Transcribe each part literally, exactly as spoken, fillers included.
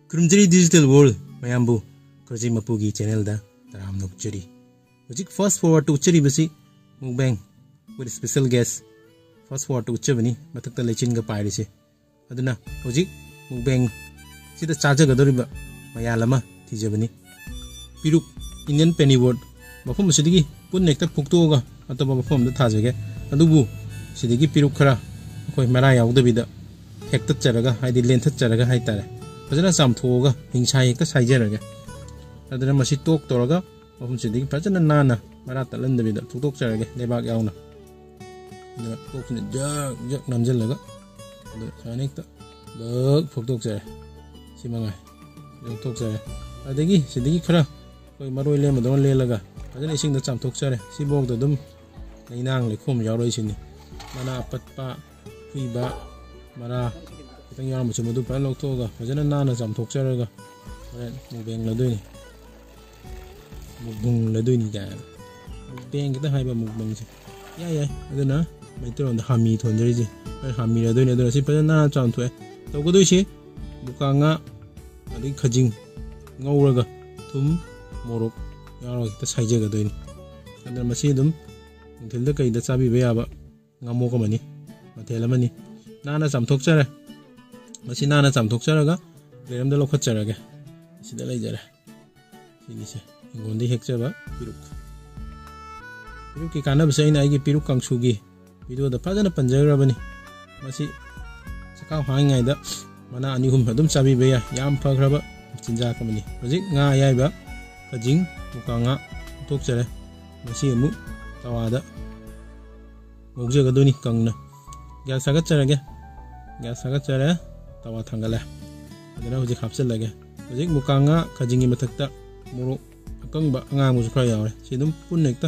ꯈꯨꯔꯨꯝꯖꯔꯤ Digital World ꯃꯌꯥꯝꯕꯨ, ꯈꯣꯏꯖꯩ ꯃꯄꯨꯒꯤ channelꯗ ꯇꯔꯥꯝꯅ ꯑꯣꯛꯆꯔꯤ꯫ ꯍꯧꯖꯤꯛ fast forwardꯇ ꯎꯠꯆꯔꯤꯕꯁꯤ mukbang with special guest fast forwardꯇ ꯎꯠꯆꯕꯅꯤ, ꯃꯊꯛꯇ ꯂꯩꯆꯤꯟꯒ ꯄꯥꯏꯔꯤꯁꯦ꯫ ꯑꯗꯨꯅ ꯍꯧꯖꯤꯛ mukbang ꯁꯤꯗ ꯆꯥꯖꯒꯗꯧꯔꯤꯕ ꯃꯌꯥꯜ ꯑꯃ ꯊꯤꯖꯕꯅꯤ꯫ ꯄꯤꯔꯨꯛ, Indian Penny Wort, ꯃꯐꯝ ꯑꯁꯤꯗꯒꯤ ꯄꯨꯟꯅ ꯍꯦꯛꯇ ꯐꯨꯛꯇꯣꯛꯑꯒ ꯑꯇꯣꯞꯄ ꯃꯐꯝ ꯑꯃꯗ ꯊꯥꯖꯒꯦ꯫ ꯑꯗꯨꯕꯨ ꯁꯤꯗꯒꯤ ꯄꯤꯔꯨꯛ ꯈꯔ ꯑꯩꯈꯣꯏ ꯃꯔꯥ ꯌꯥꯎꯗꯕꯤꯗ ꯍꯦꯛꯇꯠꯆꯔꯒ, ꯍꯥꯏꯗꯤ ꯂꯦꯟꯊꯠꯆꯔꯒ ꯍꯥꯏꯇꯥꯔꯦ, ꯐꯖꯅ ꯆꯥꯝꯊꯣꯛꯑꯒ ꯍꯤꯡꯁꯥ ꯍꯦꯛꯇ ꯁꯥꯏꯖꯔꯒꯦ꯫ ꯑꯗꯨꯅ ꯃꯁꯤ ꯇꯣꯛ ꯇꯧꯔꯒ ꯃꯐꯝꯁꯤꯗꯒꯤ ꯐꯖꯅ ꯅꯥꯟꯅ ꯃꯔꯥ ꯇꯠꯍꯟꯗꯕꯤꯗ ꯐꯨꯛꯇꯣꯛꯆꯔꯒꯦ, ꯂꯩꯕꯥꯛ ꯌꯥꯎꯅ꯫ ꯑꯗꯨꯅ ꯇꯣꯛꯁꯤꯅ ꯖꯛ ꯖꯛ ꯅꯝꯁꯤꯜꯂꯒ, ꯑꯗꯨ ꯁꯨꯃꯥꯏꯅ ꯍꯦꯛꯇ ꯕꯛ ꯐꯨꯛꯇꯣꯛꯆꯔꯦ꯫ ꯁꯤ ꯃꯉꯥꯏ, ꯐꯨꯛꯇꯣꯛꯆꯔꯦ꯫ ꯑꯗꯒꯤ ꯁꯤꯗꯒꯤ ꯈꯔ ꯑꯩꯈꯣꯏ ꯃꯔꯣꯏ ꯂꯦꯟꯕꯗꯧꯅ ꯂꯦꯜꯂꯒ ꯐꯖꯅ ꯏꯁꯤꯡꯗ ꯆꯥꯝꯊꯣꯛꯆꯔꯦ꯫ ꯁꯤꯐꯥꯎꯗ ꯑꯗꯨꯝ ꯂꯩꯅꯥꯡ ꯂꯩꯈꯣꯝ ꯌꯥꯎꯔꯣꯏ ꯁꯤꯅꯤ꯫ ꯃꯅꯥ ꯑꯄꯠꯄ, ꯈꯨꯏꯕ, ꯃꯔꯥ ꯈꯤꯇꯪ ꯌꯥꯎꯔꯝꯕꯁꯨ ꯃꯗꯨ ꯐꯖꯅ ꯂꯧꯊꯣꯛꯑꯒ ꯐꯖꯅ ꯅꯥꯟꯅ ꯆꯥꯝꯊꯣꯛꯆꯔꯒ ꯍꯣꯔꯦꯟ mukbangꯅꯗꯣꯏꯅꯤ꯫ Mukbangꯅꯗꯣꯏꯅꯤ ꯀꯥꯏꯅ꯫ Mukbang ꯈꯤꯇꯪ ꯍꯥꯏꯕ mukbangꯁꯦ꯫ ꯌꯥꯏ, ꯌꯥꯏ꯫ ꯑꯗꯨꯅ ꯃꯩꯇꯩꯂꯣꯟꯗ ꯍꯥꯃꯤ ꯊꯣꯟꯖꯔꯤꯁꯦ꯫ ꯑꯩ ꯍꯥꯃꯤꯔꯗꯣꯏꯅꯤ꯫ ꯑꯗꯨꯅ ꯁꯤ ꯐꯖꯅ ꯅꯥꯟꯅ ꯆꯥꯝꯊꯣꯛꯑꯦ꯫ ꯇꯧꯒꯗꯣꯏꯁꯤ ꯃꯨꯀꯥ ꯉꯥ ꯑꯗꯒꯤ ꯈꯖꯤꯡ ꯉꯧꯔꯒ ꯊꯨꯝ, ꯃꯣꯔꯣꯛ ꯌꯥꯎꯔꯒ ꯍꯦꯛꯇ ꯁꯥꯏꯖꯒꯗꯣꯏꯅꯤ꯫ ꯑꯗꯨꯅ ꯃꯁꯤ ꯑꯗꯨꯝ ꯅꯨꯡꯊꯤꯜꯗ ꯀꯩꯗ ꯆꯥꯕꯤꯕ ꯌꯥꯕ ꯉꯥꯃꯣꯛ ꯑꯃꯅꯤ, ꯃꯊꯦꯜ ꯑꯃꯅꯤ꯫ ꯅꯥꯟꯅ ꯆꯥꯝꯊꯣꯛꯆꯔꯦ꯫ ꯃꯁꯤ ꯅꯥꯟꯅ ꯆꯥꯝꯊꯣꯛꯆꯔꯒ plate ꯑꯃꯗ ꯂꯧꯈꯠꯆꯔꯒꯦ꯫ ꯁꯤꯗ ꯂꯩꯖꯔꯦ꯫ ꯁꯤꯒꯤꯁꯦ ꯍꯤꯡꯒꯣꯜꯗꯒꯤ ꯍꯦꯛꯆꯕ ꯄꯤꯔꯨꯛ꯫ ꯄꯤꯔꯨꯛꯀꯤ ꯀꯥꯟꯅꯕꯁꯦ ꯑꯩꯅ ꯑꯩꯒꯤ ꯄꯤꯔꯨꯛ ꯀꯥꯡꯁꯨꯒꯤ videoꯗ ꯐꯖꯅ ꯄꯟꯖꯈ꯭ꯔꯕꯅꯤ꯫ ꯃꯁꯤ ꯆꯈꯥꯎ ꯍꯥꯡꯉꯤꯉꯩꯗ ꯃꯅꯥ ꯑꯅꯤ ꯑꯍꯨꯝ ꯑꯗꯨꯝ ꯆꯥꯕꯤꯕ ꯌꯥꯏ꯫ ꯌꯥꯝ ꯐꯈ꯭ꯔꯕ ꯆꯤꯟꯖꯥꯛ ꯑꯃꯅꯤ꯫ ꯍꯧꯖꯤꯛ ꯉꯥ ꯑꯌꯥꯏꯕ, ꯈꯖꯤꯡ, ꯃꯨꯀꯥ ꯉꯥ ꯂꯧꯊꯣꯛꯆꯔꯦ꯫ ꯃꯁꯤ ꯑꯃꯨꯛ ꯇꯋꯥꯗ ꯉꯧꯖꯒꯗꯣꯏꯅꯤ ꯀꯪꯅ꯫ Gas ꯊꯥꯒꯠꯆꯔꯒꯦ꯫ Gas ꯊꯥꯒꯠꯆꯔꯦ꯫ ꯇꯋꯥ ꯊꯥꯡꯒꯠꯂꯦ꯫ ꯑꯗꯨꯅ ꯍꯧꯖꯤꯛ ꯍꯥꯞꯆꯤꯜꯂꯒꯦ꯫ ꯍꯧꯖꯤꯛ ꯃꯨꯀꯥ ꯉꯥ ꯈꯖꯤꯡꯒꯤ ꯃꯊꯛꯇ ꯃꯣꯔꯣꯛ ꯑꯀꯪꯕ ꯑꯉꯥꯡꯕꯁꯨ ꯈꯔ ꯌꯥꯎꯔꯦ꯫ ꯁꯤ ꯑꯗꯨꯝ ꯄꯨꯟꯅ ꯍꯦꯛꯇ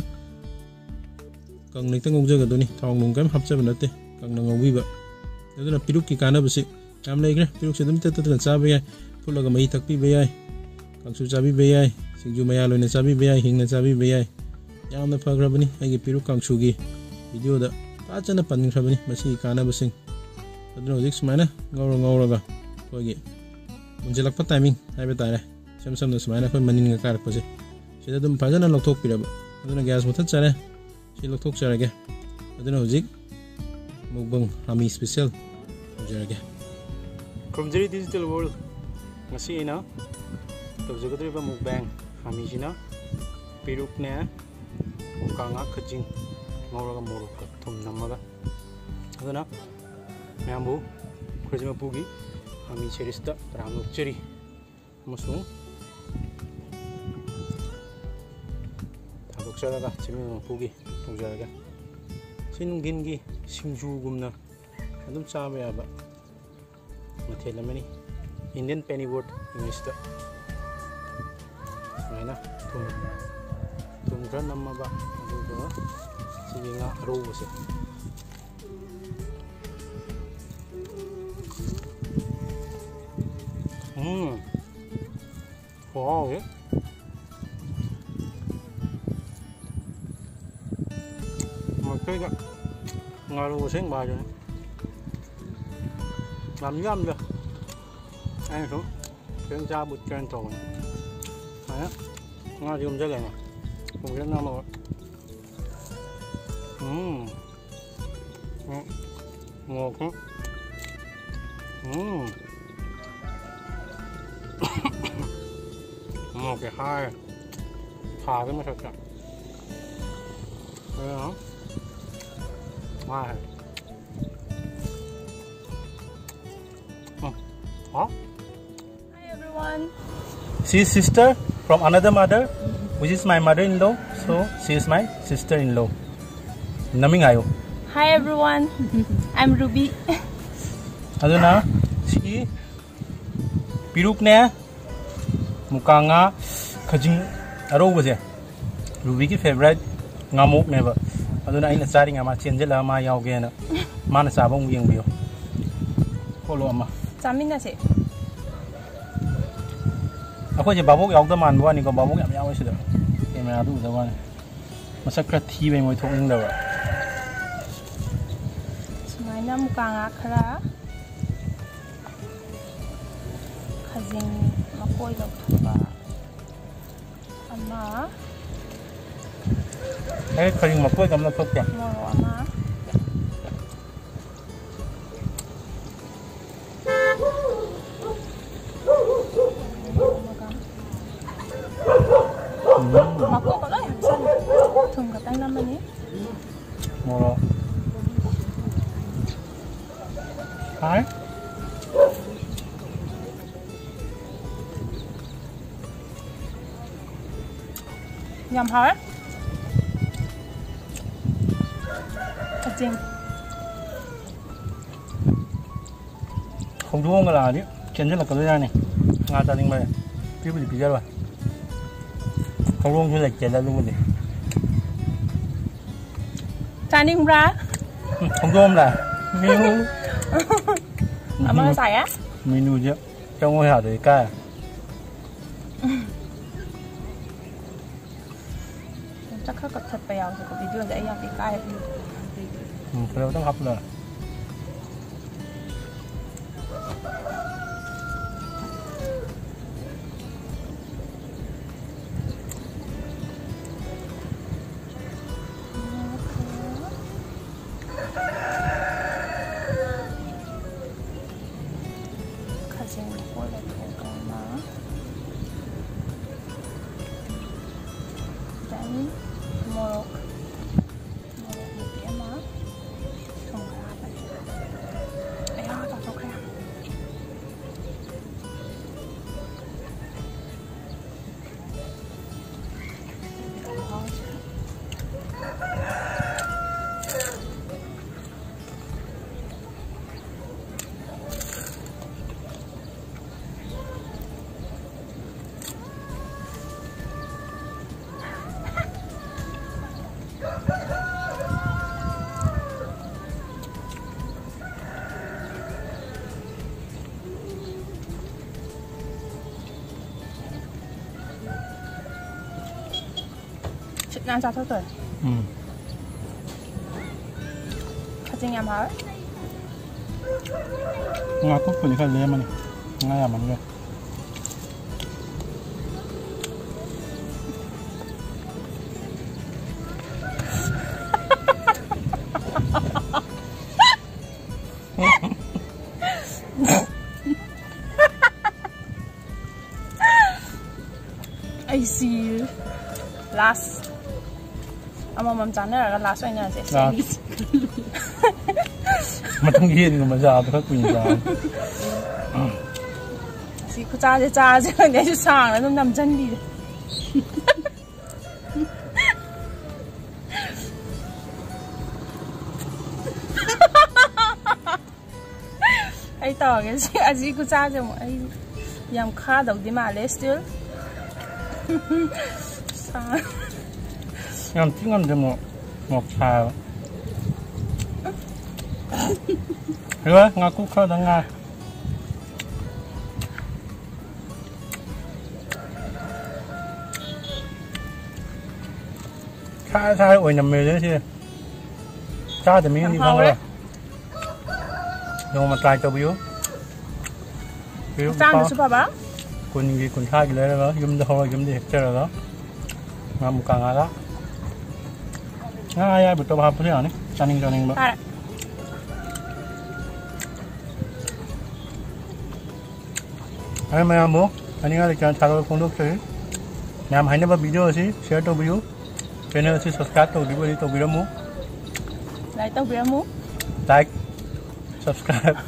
ꯀꯪꯅ ꯍꯦꯛꯇ ꯉꯧꯖꯒꯗꯣꯏꯅꯤ꯫ ꯊꯥꯎ ꯅꯨꯡ ꯀꯔꯤꯝ ꯍꯥꯞꯆꯕ ꯅꯠꯇꯦ꯫ ꯀꯪꯅ ꯉꯧꯕꯤꯕ꯫ ꯑꯗꯨꯅ ꯄꯤꯔꯨꯛꯀꯤ ꯀꯥꯟꯅꯕꯁꯤ ꯌꯥꯝ ꯂꯩꯈ꯭ꯔꯦ꯫ ꯄꯤꯔꯨꯛꯁꯦ ꯑꯗꯨꯝ ꯇꯠ ꯇꯠꯇꯅ ꯆꯥꯕ ꯌꯥꯏ꯫ ꯐꯨꯠꯂꯒ ꯃꯍꯤ ꯊꯛꯄꯤꯕ ꯌꯥꯏ꯫ ꯀꯥꯡꯁꯨ ꯆꯥꯕꯤꯕ ꯌꯥꯏ꯫ ꯁꯤꯡꯖꯨ ꯃꯌꯥꯜ ꯑꯣꯏꯅ ꯆꯥꯕꯤꯕ ꯌꯥꯏ꯫ ꯍꯤꯡꯅ ꯆꯥꯕꯤꯕ ꯌꯥꯏ꯫ ꯌꯥꯝꯅ ꯐꯈ꯭ꯔꯕꯅꯤ꯫ ꯑꯩꯒꯤ ꯄꯤꯔꯨꯛ ꯀꯥꯡꯁꯨꯒꯤ videoꯗ ꯐꯖꯅ ꯄꯟꯈ꯭ꯔꯕꯅꯤ ꯃꯁꯤꯒꯤ ꯀꯥꯟꯅꯕꯁꯤꯡ꯫ ꯑꯗꯨꯅ ꯍꯧꯖꯤꯛ ꯁꯨꯃꯥꯏꯅ ꯉꯧꯔ ꯉꯧꯔꯒ ꯑꯩꯈꯣꯏꯒꯤ ꯃꯨꯟꯁꯤꯜꯂꯛꯄ ꯇꯥꯏꯃꯤꯡ ꯍꯥꯏꯕ ꯇꯥꯔꯦ꯫ ꯏꯁꯝ ꯁꯝꯅ ꯁꯨꯃꯥꯏꯅ ꯑꯩꯈꯣꯏ ꯃꯅꯤꯟꯒ ꯀꯥꯔꯛꯄꯁꯦ, ꯁꯤꯗ ꯑꯗꯨꯝ ꯐꯖꯅ ꯂꯧꯊꯣꯛꯄꯤꯔꯕ꯫ ꯑꯗꯨꯅ ꯒ꯭ꯌꯥꯁ ꯃꯨꯊꯠꯆꯔꯦ꯫ ꯁꯤ ꯂꯧꯊꯣꯛꯆꯔꯒꯦ꯫ ꯑꯗꯨꯅ ꯍꯧꯖꯤꯛ ꯃꯨꯛꯕꯪ ꯍꯥꯃꯤ ꯏꯁꯄꯤꯁꯦꯜ ꯇꯧꯖꯔꯒꯦ꯫ ꯈꯨꯔꯨꯝꯖꯔꯤ Digital World꯫ ꯉꯁꯤ ꯑꯩꯅ ꯇꯧꯖꯒꯗꯧꯔꯤꯕ ꯃꯨꯛꯕꯥꯡ ꯍꯥꯃꯤꯁꯤꯅ ꯄꯦꯔꯨꯛꯅꯦ, ꯃꯨꯀꯥ ꯉꯥ ꯈꯖꯤꯡ ꯉꯧꯔꯒ ꯃꯣꯔꯣꯛꯀ ꯊꯨꯝ ꯅꯝꯃꯒ꯫ ꯑꯗꯨꯅ ꯃꯌꯥꯝꯕꯨ ꯈꯨꯔꯖꯃꯄꯨꯒꯤ ꯍꯥꯃꯤ ꯁꯦꯔꯤꯁꯇ ꯇꯔꯥꯝꯅ ꯑꯣꯛꯆꯔꯤ꯫ ꯑꯃꯁꯨꯡ ꯊꯥꯗꯣꯛꯆꯔꯒ ꯆꯤꯡꯃꯤꯕ ꯃꯄꯨꯒꯤ ꯇꯧꯖꯔꯒꯦ꯫ ꯁꯤ ꯅꯨꯡꯊꯤꯟꯒꯤ ꯁꯤꯡꯖꯨꯒꯨꯝꯅ ꯑꯗꯨꯝ ꯆꯥꯕ ꯌꯥꯕ ꯃꯊꯦꯜ ꯑꯃꯅꯤ꯫ Indian penny wort English ꯇ꯫ ꯁꯨꯃꯥꯏꯅ ꯊꯨꯝ, ꯊꯨꯝ ꯈꯔ ꯅꯝꯃꯕ, ꯑꯗꯨꯒ ꯁꯤꯒꯤ ꯉꯥ ꯑꯔꯧꯕꯁꯦ꯫ ꯎꯝ꯫ ꯈꯨꯍꯥꯎꯁꯦ꯫ ꯃꯩꯇꯩꯗ ꯉꯥꯔꯧ ꯑꯁꯦꯡꯕ ꯍꯥꯏꯗꯨꯅꯤ꯫ ꯌꯥꯝ ꯌꯥꯝꯗꯦ꯫ ꯑꯩꯅ ꯁꯨꯝ ꯈꯤꯇꯪ ꯆꯥꯕ ꯎꯠꯀꯦꯅ ꯇꯧꯕꯅꯤ꯫ ꯁꯨꯃꯥꯏꯅ ꯉꯥꯁꯦ ꯌꯣꯝꯁꯤꯜꯂꯦꯅ꯫ ꯊꯨꯝ ꯈꯤꯇꯪ ꯅꯝꯃꯒ꯫ ꯎꯝ꯫ ꯎꯝ꯫ ꯃꯣꯔꯣꯛꯁꯨ꯫ ꯎꯝ꯫ ꯃꯣꯔꯣꯛꯁꯦ ꯍꯥꯏ꯫ ꯁꯥꯕꯒꯤ ꯃꯊꯛꯇ꯫ ꯑꯗꯨꯅ ꯃꯥ ꯍꯥꯏ꯫ ꯎꯝ꯫ ꯍꯥꯎ꯫ Hi everyone. She is sister from another mother, which is my mother-in-law. So she is my sister-in-law. ꯅꯃꯤꯡ ꯍꯥꯏꯌꯨ꯫ Hi everyone. I'm Ruby. ꯑꯗꯨꯅ ꯁꯤ ꯄꯤꯔꯨꯛꯅꯦ, ꯃꯨꯀꯥ ꯉꯥ, ꯈꯖꯤꯡ ꯑꯔꯧꯕꯁꯦ꯫ ꯔꯨꯕꯤꯒꯤ favourite ꯉꯥꯃꯣꯛꯅꯦꯕ꯫ ꯑꯗꯨꯅ ꯑꯩꯅ ꯆꯥꯔꯤꯉꯩ ꯃꯥ ꯆꯦꯟꯖꯜꯂꯒ ꯃꯥ ꯌꯥꯎꯒꯦꯅ꯫ ꯃꯥꯅ ꯆꯥꯕ ꯑꯃꯨꯛ ꯌꯦꯡꯕꯤꯌꯨ꯫ ꯈꯣꯠꯂꯣ ꯑꯃ꯫ ꯆꯥꯃꯤꯟꯅꯁꯦ꯫ ꯑꯩꯈꯣꯏꯁꯦ ꯚꯥꯕꯣꯛ ꯌꯥꯎꯗ ꯃꯥꯟꯕ ꯋꯥꯅꯤꯀꯣ, ꯚꯥꯕꯣꯛ ꯌꯥꯝ ꯌꯥꯎꯋꯦ ꯁꯤꯗ꯫ ꯀꯦꯃꯦꯔꯥꯗꯨ ꯎꯗꯕ ꯋꯥꯅꯤ꯫ ꯃꯁꯛ ꯈꯔ ꯊꯤꯕꯩ ꯃꯣꯏ ꯊꯣꯛꯅꯤꯡꯗꯕ꯫ ꯁꯨꯃꯥꯏꯅ ꯃꯨꯀꯥ ꯉꯥ ꯈꯔ, ꯈꯖꯤꯡ ꯃꯀꯣꯏ ꯂꯧꯊꯣꯛꯄ ꯑꯃ꯫ ꯑꯩ ꯈꯖꯤꯡ ꯃꯀꯣꯏꯒ ꯑꯃ ꯂꯧꯊꯣꯛꯀꯦ꯫ ꯃꯣꯔꯣꯛ ꯑꯃ꯫ ꯎꯝ꯫ ꯃꯀꯣꯛꯀ ꯂꯣꯏ ꯍꯥꯞꯆꯜꯂꯦ꯫ ꯊꯨꯝ ꯈꯛꯇꯪ ꯅꯝꯃꯅꯤ꯫ ꯃꯣꯔꯣꯛ꯫ ꯍꯥꯏ꯫ ꯌꯥꯝ ꯍꯥꯎꯋꯦ꯫ ꯈꯖꯤꯡ꯫ ꯍꯧꯗꯣꯡꯒ ꯂꯥꯛꯑꯗꯤ ꯆꯦꯟꯁꯤꯜꯂꯛꯀꯗꯣꯏꯖꯥꯠꯅꯤ꯫ ꯉꯥ ꯆꯥꯅꯤꯡꯕ꯫ ꯄꯤꯕꯨꯗꯤ ꯄꯤꯖꯔꯣꯏ꯫ ꯍꯧꯗꯣꯡꯁꯨ ꯂꯩꯇꯦꯗ ꯑꯗꯨꯕꯨꯗꯤ꯫ ꯆꯥꯅꯤꯡꯕ꯭ꯔꯥ? ꯎꯝ, ꯍꯧꯗꯣꯡ ꯑꯃ ꯂꯥꯛꯑꯦ꯫ ꯃꯤꯎ꯫ ꯑꯃꯒ ꯆꯥꯏꯌꯦ? ꯃꯤꯅꯨꯁꯦ ꯆꯪꯉꯣ ꯌꯥꯗ꯭ꯔꯦ, ꯏꯀꯥꯏ꯫ ꯆꯥꯛ ꯈꯔ ꯀꯛꯊꯠꯄ ꯌꯥꯎꯁꯦꯀꯣ, ꯚꯤꯗꯤꯑꯣꯁꯦ ꯑꯩ ꯌꯥꯝ ꯏꯀꯥꯏ꯫ ꯎꯝ, ꯐꯖꯕꯗꯪ ꯍꯥꯞꯄꯨꯗ꯫ ꯈꯖꯤꯡ ꯃꯀꯣꯏ ꯂꯧꯊꯣꯛꯑꯒ ꯑꯃ, then ꯃꯣꯔꯣꯛ, ꯃꯣꯔꯣꯛ ꯃꯇꯦꯛ ꯑꯃ, ꯊꯨꯝ ꯈꯔ ꯍꯥꯞꯄꯅꯤ꯫ ꯑꯌꯥ, ꯆꯥꯊꯣꯛꯈ꯭ꯔꯦ꯫ ꯁꯤꯠ ꯅꯥꯟ ꯆꯥꯊꯣꯛꯇꯣꯔꯦ꯫ ꯎꯝ꯫ ꯈꯖꯤꯡ ꯌꯥꯝ ꯍꯥꯎꯋꯦ꯫ ꯉꯥ ꯀꯨꯞꯄꯗꯤ ꯈꯔ ꯂꯦꯝꯃꯅꯤ꯫ ꯉꯥ ꯌꯥꯝꯃꯟꯈ꯭ꯔꯦ꯫ ꯑꯩꯁꯤ ꯂꯥꯁ ꯑꯃꯃꯝ ꯆꯥꯅꯔꯒ ꯂꯥꯁ ꯑꯣꯏꯅꯔꯁꯦ꯫ ꯃꯊꯪꯒꯤ ꯌꯦꯟꯒꯨꯝꯕ ꯆꯥꯕꯗ ꯈꯔ ꯀꯨꯏꯅ ꯆꯥꯕ꯫ ꯁꯤ ꯈꯨꯆꯥꯁꯦ ꯆꯥꯔꯁꯦ ꯈꯪꯗꯦ, ꯑꯩꯁꯨ ꯁꯥꯡꯅ ꯑꯗꯨꯝ ꯅꯝꯁꯤꯟꯕꯤꯔꯦ꯫ ꯑꯩ ꯇꯧꯔꯒꯦ ꯁꯤ꯫ ꯑꯁꯤ ꯈꯨꯆꯥꯁꯦ ꯑꯃꯨꯛ ꯑꯩ ꯌꯥꯝ ꯈꯥꯗꯧꯗꯤ ꯃꯥꯜꯂꯦ ꯁ꯭ꯇꯤꯜ꯫ ꯌꯥꯝ ꯊꯤ ꯉꯝꯗꯦ ꯃꯣꯔꯣꯛ꯫ ꯃꯣꯔꯣꯛ ꯁꯥꯏꯕ꯫ ꯂꯣꯏꯔꯦ, ꯉꯥꯀꯨꯞ ꯈꯔꯗꯪ ꯉꯥꯏ꯫ ꯁꯥꯏ ꯁꯥꯏ ꯑꯣꯏꯅꯝꯃꯦꯗ ꯁꯤ꯫ ꯆꯥꯗ ꯃꯤꯅꯗꯤ ꯌꯥꯝ ꯍꯥꯎꯔꯦ꯫ ꯈꯪꯉꯔꯣꯏ꯫ ꯅꯣꯡꯃ ꯇ꯭ꯔꯥꯏ ꯇꯧꯕꯤꯌꯨ꯫ ꯄꯤꯔꯨꯛ ꯂꯨꯄꯥ ꯍꯛꯆꯥꯡꯗꯁꯨ ꯐꯕ꯫ ꯀꯨꯟꯒꯤ ꯀꯨꯟꯊ꯭ꯔꯥꯒꯤ ꯂꯩꯔꯒ ꯌꯨꯝꯗ ꯍꯧꯔ ꯌꯨꯝꯗ ꯍꯦꯛꯆꯔꯒ ꯉꯥ ꯃꯨꯀꯥ ꯉꯥꯒ ꯉꯥ ꯑꯌꯥꯏꯕꯇꯕꯨ ꯍꯥꯞꯄꯁꯨ ꯌꯥꯅꯤ, ꯆꯥꯅꯤꯡ ꯆꯥꯅꯤꯡꯕ꯫ ꯐꯔꯦ꯫ ꯑꯩ ꯃꯌꯥꯝꯕꯨ ꯑꯅꯤꯉꯥ ꯂꯩꯇꯅ ꯊꯥꯒꯠꯄ ꯐꯣꯡꯗꯣꯛꯆꯔꯤ꯫ ꯃꯌꯥꯝ ꯍꯥꯏꯅꯕ ꯚꯤꯗꯤꯑꯣ ꯑꯁꯤ ꯁꯤꯌꯔ ꯇꯧꯕꯤꯌꯨ꯫ ꯆꯦꯅꯦꯜ ꯑꯁꯤ ꯁꯕꯁꯀ꯭ꯔꯥꯏꯕ ꯇꯧꯗ꯭ꯔꯤꯕ ꯑꯣꯏꯗꯤ ꯇꯧꯕꯤꯔꯝꯃꯨ꯫ Like ꯇꯧꯕꯤꯔꯝꯃꯨ꯫ Like, subscribe,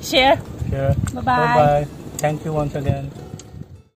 share. Share. Bye bye. Bye bye. Thank you once again.